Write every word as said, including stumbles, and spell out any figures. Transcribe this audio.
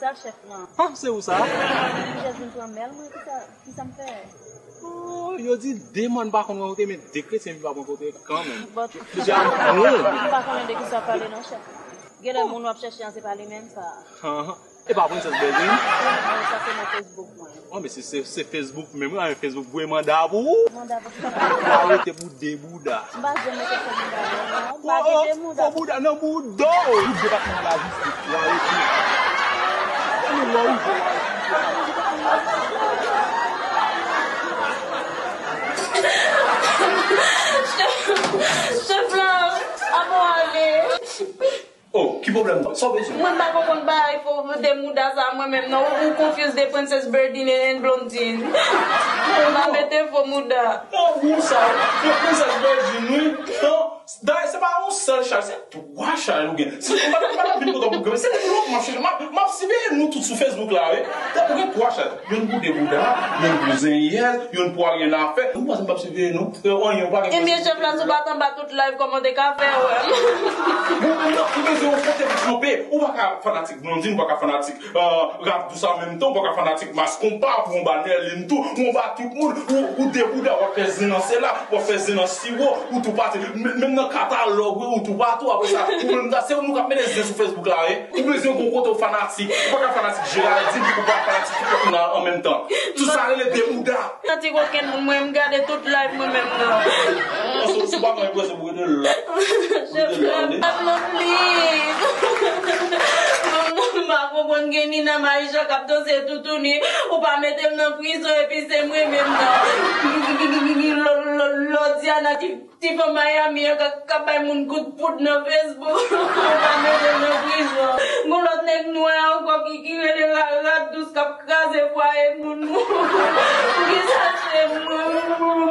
Sa chèf lan. Ah, se ou sa? Li jès vin pran mèl mwen, kisa, kisa m fè? Oh, yo di de mòn pa konn rankontre, men de kretyen vin pa rankontre kanmenm. Bon, mesye a bon. M pa konnen de kisa w ap pale non, chèf. Genlè moun w ap chèche an, se pa li menm sa. Ah, e pa Princess Berdine? Non, sa se nan Facebook mwen. Oh, men si se, se Facebook menm, wi, Facebook voye manda pou ou. Manda pou sa. Ou arete pou de bouda. M pa janm mete fo bouda non. M pa gen de bouda. Fo bouda nan bouda w. Ou depatman lajistis, ou arete. Ou lè ou jwe, ou arete. Chèf, chèf la, avan w ale. Oh, ki pwoblèm? Sa w bezwen? Mwen pa konprann bagay fo de mouda sa mwen menm non. Ou, ou confuse de Princess Berdine and Blondine. Ou pa mete fo mouda. Nan gou sa, wi. Yo Princess Berdine, wi. Non, dayè, se pa yon sèl chaj, se twa chaj ou gen. Si ou pa, pa vin kote pou granmè, se depi lontan m ap chèche. M ap, m ap siveye nou tout sou Facebook la, wi. Ou gen twa chaj. Youn pou de bouda, youn pou zenyèz, youn pou aryen afè. Ou panse m p ap siveye nou? Yo, anyen, ou pa gen. Ebyen, chèf la, si w pa t anba tout live, kòman w te ka fè wè m? Bon, non, ou bezwen yon kote pou kanpe. Ou pa ka fanatik Blondine, ou pa ka fanatik, euh, Rap Dous an menm tan, ou pa ka fanatik Mass Konpa, ou anba Nerline tou, ou anba tout moun, ou, ou de bouda, w ap fè zen nan sela, w ap fè zen nan siwo, ou tou pati. Men, menm nan katalòg, wi, ou tou patou, apre sa, ou menm ta, se nou k ap mete zen sou Facebook la, wi. Ou bezwen gon kote w fanatik. Ou pa ka fanatik Geraldine, ou pa fanatik tout lòt moun an, an menm tan. Tout sa rele de mouda. Fanatik okenn moun, mwen, m gade tout live mwen menm nan. Ou pa gen enpresyon pou rete la. Chèf la, pa m non, please. M pa konprann gen Nina Marie Jean k ap danse toutouni. Ou pa mete m nan prizon epi se mwen menm nan. Lò, lò, lò, Lodiana ki Ti fanm Miami an k ap, k ap bay moun kout poud nan Facebook. Yo pa mete l nan prizon. Gon lòt nèg nwè ankò ki, ki rele Ra-, Rap Dous k ap kraze fwaye moun. Poukisa se mwen?